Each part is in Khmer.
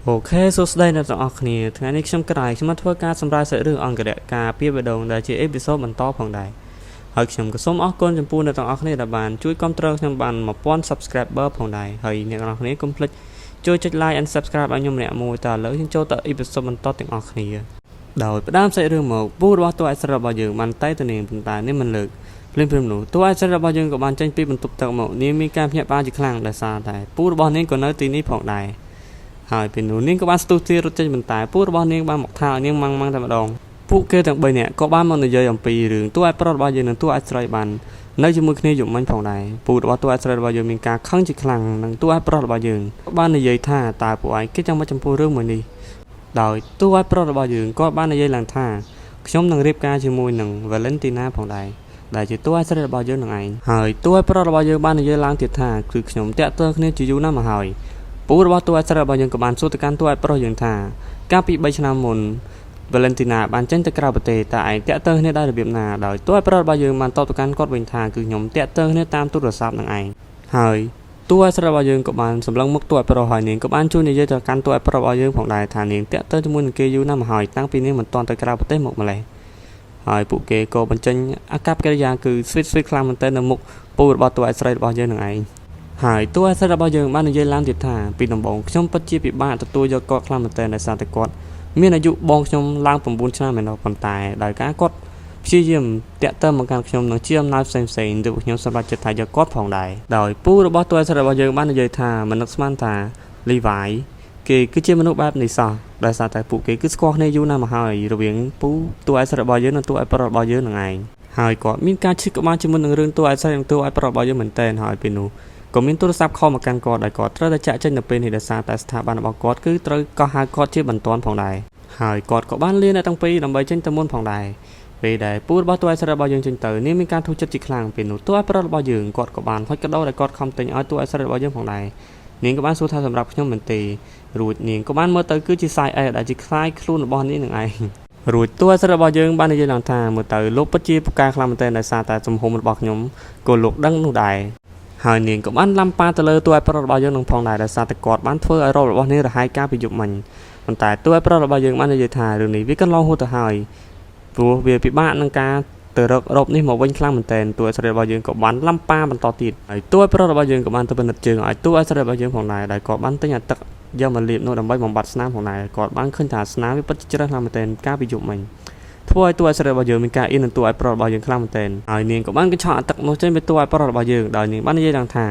OK សួស្តីអ្នកទាំងអស់គ្នាថ្ងៃនេះខ្ញុំក្រៃខ្ញុំមកធ្វើការសម្រាយសាច់រឿងអង្គរៈការពីបេដងដែលជា episode បន្តផងដែរហើយខ្ញុំក៏សូមអរគុណចំពោះអ្នកទាំងអស់គ្នាដែលបានជួយគាំទ្រខ្ញុំបាន1000 subscriber ផងដែរហើយអ្នកទាំងអស់គ្នាកុំភ្លេចជួយចុច like and subscribe ឲ្យខ្ញុំម្នាក់មួយតើឥឡូវយើងចូលទៅ episode បន្តទាំងអស់គ្នាដោយផ្ដើមសាច់រឿងមកពូរបស់តួឯកស្រីរបស់យើងបានតែទៅនាងប៉ុន្តែនេះមិនលើកភ្លាមៗនោះតួឯកស្រីរបស់យើងក៏បានចេញពីបន្ទប់ទឹកមកនាងមានការភ្ញាក់ផ្អើលជាខ្លាំងដោយសារតែពូរបស់នាងក៏នៅទីនេះផងដែរ ហើយពេលនោះនាងក៏បានស្ទុះទារត់ចេញប៉ុន្តែពូរបស់នាងបានមកថាឲ្យនាងម៉ាំងម៉ាំងតែម្ដងពួកគេទាំង3នាក់ក៏បានមកនិយាយអំពីរឿងតួឯកប្រុសរបស់យើងនិងតួឯកស្រីបាននៅជាមួយគ្នាយប់មិញផងដែរពូរបស់តួឯកស្រីរបស់យើងមានការខឹងជាខ្លាំងនិងតួឯកប្រុសរបស់យើងបាននិយាយថាតើពួកឯងគិតយ៉ាងម៉េចចំពោះរឿងមួយនេះដោយតួឯកប្រុសរបស់យើងក៏បាននិយាយឡើងថាខ្ញុំនឹងរៀបការជាមួយនឹង Valentina ផងដែរដែលជាតួឯកស្រីរបស់យើងនឹងឯងហើយតួឯកប្រុសរបស់យើងបាននិយាយឡើងទៀតថាគឺខ្ញុំតាក់ទងគ្នាជាយូរណាស់មកហើយ ពូរបស់តួឯកស្រីរបស់យើងក៏បានសួរទៅកាន់តួឯកប្រុសយើងថាកាលពី3ឆ្នាំមុន Valentina បានចេញទៅក្រៅប្រទេសតើឯងតាក់ទងគ្នាដោយរបៀបណាដោយតួឯកប្រុសរបស់យើងបានតបទៅកាន់គាត់វិញថាគឺខ្ញុំតាក់ទងគ្នាតាមទូរស័ព្ទនឹងឯងហើយតួឯកស្រីរបស់យើងក៏បានសម្លឹងមុខតួឯកប្រុសហើយនាងក៏បានជួយនិយាយទៅកាន់តួឯកប្រុសរបស់យើងផងដែរថានាងតាក់ទងជាមួយនឹងគេយូរណាស់មកហើយតាំងពីនាងមិនទាន់ទៅក្រៅប្រទេសមកម្លេះហើយពួកគេក៏បញ្ចេញអាកប្បកិរិយាគឺ sweet sweet ខ្លាំងមែនទែននៅមុខពូរបស់តួឯកស្រីរបស់យើងនឹងឯង ហើយតួអាសិតរបស់យើងបាននិយាយឡើងទៀតថាពីដំបូងខ្ញុំពិតជាពិបាកទទួលយកគាត់ខ្លាំងមែនទែនដោយសារតែគាត់មានអាយុបងខ្ញុំឡើង9ឆ្នាំឯណោះប៉ុន្តែដោយការគាត់ព្យាយាមតាក់ទងមកកាន់ខ្ញុំនឹងជាអំណោយផ្សេងៗទើបខ្ញុំសម្រេចចិត្តថាយកគាត់ផងដែរដោយពូរបស់តួអាសិតរបស់យើងបាននិយាយថាមិននឹកស្មានថា Levi គេគឺជាមនុស្សបែបនេះសោះដោយសារតែពួកគេគឺស្គាល់គ្នាយូរណាស់មកហើយរវាងពូតួឯកស្រីរបស់យើងនិងតួឯកប្រុសរបស់យើងនឹងឯងហើយគាត់មានការឈឺក្បាលជាមួយនឹងរឿងតួឯកស្រីនិងតួឯកប្រុសរបស់យើងមែនទែនហើយពេលនោះ ក៏មានទូរស័ព្ទ call មកកាន់គាត់ដែលគាត់ត្រូវតែចាក់ចេញនៅពេលនេះដោយសារតែស្ថាប័នរបស់គាត់គឺត្រូវកោះហៅគាត់ជាបន្ទាន់ផងដែរហើយគាត់ក៏បានលាអ្នកទាំងពីរដើម្បីចេញទៅមុនផងដែរពេលដែលពូរបស់តួឯកស្រីរបស់យើងចេញទៅនេះមានការធូរចិត្តជាខ្លាំងពេលនោះតួឯកប្រុសរបស់យើងគាត់ក៏បានហុចកាដូដែលគាត់ខំទិញឲ្យតួឯកស្រីរបស់យើងផងដែរនាងក៏បានសួរថាសម្រាប់ខ្ញុំមែនទេរួចនាងក៏បានមើលទៅគឺជា size S ដែលជាខ្លាយខ្លួនរបស់នាងនឹងឯងរួចតួឯកស្រីរបស់យើងបាននិយាយឡើងថាមើលទៅលោកពិតជាពូកែខ្លាំងមែនទែនដោយសារតែទំហំរបស់ខ្ញុំក៏លោកដឹងនោះដែរ ហើយនាងក៏បានឡាំប៉ាទៅលើតួឯកប្រុសរបស់យើងនឹងផងដែរដោយសារតែគាត់បានធ្វើឲ្យរ៉ូបរបស់នាងរហាយកាលពីយប់មិញប៉ុន្តែតួឯកប្រុសរបស់យើងបាននិយាយថារឿងនេះវាកន្លងហួសទៅហើយព្រោះវាពិបាកនឹងការទៅរករ៉ូបនេះមកវិញខ្លាំងមែនទែនតួឯកស្រីរបស់យើងក៏បានឡាំប៉ាបន្តទៀតហើយតួឯកប្រុសរបស់យើងក៏បានទៅពិនិត្យជើងឲ្យតួឯកស្រីរបស់យើងផងដែរដែលគាត់បានទិញអាទឹកយកមកលាបនោះដើម្បីបំបត្តិស្នាមផងដែរគាត់បានឃើញថាស្នាមវាពិតជាជ្រៅខ្លាំងមែនទែនកាលពីយប់មិញធ្វើឲ្យតួឯកស្រីរបស់យើងមានការអៀននឹងតួឯកប្រុសរបស់យើងខ្លាំងមែនទែនហើយនាងក៏បានកញ្ឆក់អាទឹកនោះចេញពីតួឯកប្រុសរបស់យើងដោយនាងបាននិយាយឡើងថា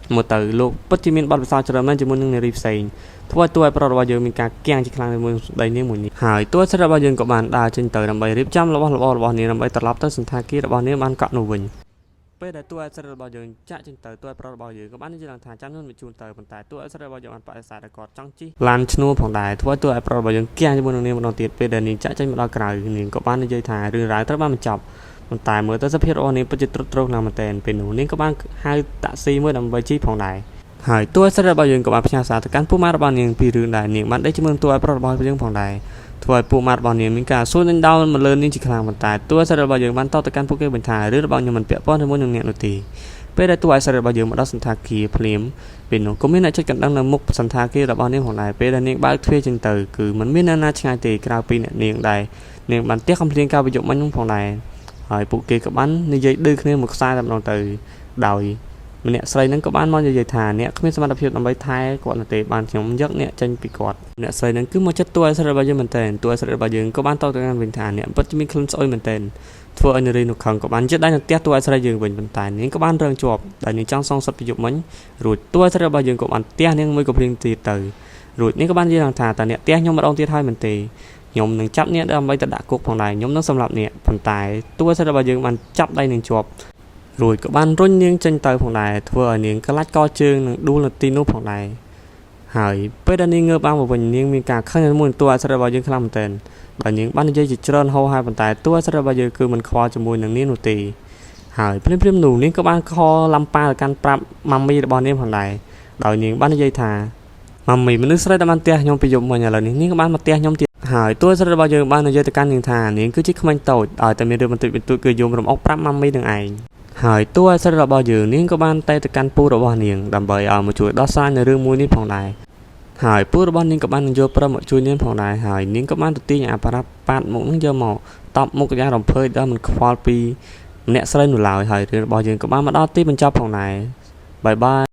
មើលទៅលោកពិតជាមានបទពិសោធន៍ច្រើនមែនជាមួយនឹងនារីផ្សេងធ្វើឲ្យតួឯកប្រុសរបស់យើងមានការគាំងជាខ្លាំងជាមួយនឹងស្ដីនាងមួយនេះហើយតួឯកស្រីរបស់យើងក៏បានដើរចេញទៅដើម្បីរៀបចំរបស់របររបស់នាងដើម្បីត្រឡប់ទៅសន្តាគាររបស់នាងបានកក់នោះវិញពេលដែលតួឯកស្រីរបស់យើងចាក់ចេញទៅតួឯកប្រុសរបស់យើងក៏បាននិយាយឡើងថាចាំខ្ញុំបញ្ជូនទៅប៉ុន្តែតួឯកស្រីរបស់យើងបានបដិសេធដែលគាត់ចង់ជិះឡានឈ្នួលផងដែរធ្វើឲ្យតួឯកប្រុសរបស់យើងគាំងជាមួយនឹងនាងម្ដងទៀតពេលដែលនាងចាក់ចេញមកដល់ក្រៅនាងក៏បាននិយាយថារឿងរ៉ាវត្រូវបានបញ្ចប់ប៉ុន្តែមើលទៅសភាពរបស់នាងពិតជាទ្រុឌទ្រោមខ្លាំងមែនទែនពេលនោះនាងក៏បានហៅតាក់ស៊ីមួយដើម្បីជិះផងដែរហើយតួឯកស្រីរបស់យើងក៏បានផ្ញើសារទៅកាន់ពួកម៉ាករបស់នាងពីរឿងដែលនាងបានដេកជាមួយនឹងតួឯកប្រុសរបស់យើងផងដែរធ្វើឲ្យពួកម៉ាករបស់នាងមានការសួរដេញដោលមកលើនាងជាខ្លាំងប៉ុន្តែតួឯកស្រីរបស់យើងបានតបទៅកាន់ពួកគេវិញថារឿងរបស់ខ្ញុំមិនពាក់ព័ន្ធជាមួយនឹងអ្នកនោះទេពេលដែលតួឯកស្រីរបស់យើងមកដល់សន្តាគារភ្លាមពេលនោះក៏មានអ្នកចុចកណ្ដឹងនៅមុខសន្តាគាររបស់នាងផងដែរពេលដែលនាងបើកទ្វារចេញទៅគឺមិនមានអ្នកណាឆ្ងាយទេក្រៅពីអ្នកនាងដែរនាងបានទះកំភ្លៀងកាលពីយប់មិញនោះផងដែរហើយពួកគេក៏បាននិយាយឌឺគ្នាមួយខ្សែតែម្ដងទៅដោយម្នាក់ស្រីហ្នឹងក៏បានមកនិយាយថាអ្នកគ្មានសមត្ថភាពដើម្បីថែគាត់នោះទេបានខ្ញុំយកអ្នកចេញពីគាត់អ្នកស្រីហ្នឹងគឺមកចិត្តតួឯកស្រីរបស់យើងមែនតើតួឯកស្រីរបស់យើងក៏បានតបទៅកាន់វិញថាអ្នកពិតជាមានក្លិនស្អុយមែនតើធ្វើឲ្យនារីនោះខឹងក៏បានចិត្តដៃនឹងផ្ទះតួឯកស្រីយើងវិញប៉ុន្តែនាងក៏បានរងជាប់ដែលនាងចង់សងសឹកពីយប់មិញរួចតួឯកស្រីរបស់យើងក៏បានផ្ទះនាងមួយក៏ភ្លៀងទៀតទៅរួចនាងក៏បាននិយាយថាតើអ្នកផ្ទះខ្ញុំម្ដងទៀតហើយមែនទេខ្ញុំនឹងចាប់អ្នកដើម្បីទៅដាក់គុកផងដែរខ្ញុំនឹងសម្លាប់អ្នកប៉ុន្តែតួឯកស្រីរបស់យើងបានចាប់ដៃនាងជាប់រួចក៏បានរុញនាងចេញទៅផងដែរធ្វើឲ្យនាងក្លាច់កជើងនិងដួលនៅទីនោះផងដែរហើយពេលដែលនាងងើបបានមកវិញនាងមានការខឹងជាមួយនឹងតួអស្រីរបស់យើងខ្លាំងមែនទែនដោយនាងបាននិយាយជាច្រើនហោហើយប៉ុន្តែតួអស្រីរបស់យើងគឺមិនខ្វល់ជាមួយនឹងនាងនោះទេហើយភ្លាមៗនោះនាងក៏បាន call ឡាំប៉ាទៅកាន់ប្រាប់ mommy របស់នាងផងដែរដោយនាងបាននិយាយថា mommy មនុស្សស្រីដែលបានផ្ទះខ្ញុំពីយប់មិញឥឡូវនេះនាងក៏បានមកផ្ទះខ្ញុំទៀតហើយតួស្រីរបស់យើងបាននិយាយទៅកាន់នាងថានាងគឺជាក្មេងតូចឲ្យតែមានរឿងបន្តិចបន្តួចគឺយំរំអុកប្រាប់ mommy នឹងឯង ហើយតួឯស្រីរបស់យើងនាងក៏បានតែទៅកាន់ពូរបស់នាងដើម្បីឲ្យមកជួយដោះស្រាយនៅរឿងមួយនេះផងដែរ ហើយពូរបស់នាងក៏បាននឹងយល់ព្រមមកជួយនាងផងដែរហើយនាងក៏បានទៅទាញអាប៉ារ៉ាប៉ាតមុខនឹងយកមកតបមុខយ៉ាងរំភើបដល់មិនខ្វល់ពីម្នាក់ស្រីនោះឡើយហើយរឿងរបស់យើងក៏បានមកដល់ទីបញ្ចប់ផងដែរ។ Bye bye.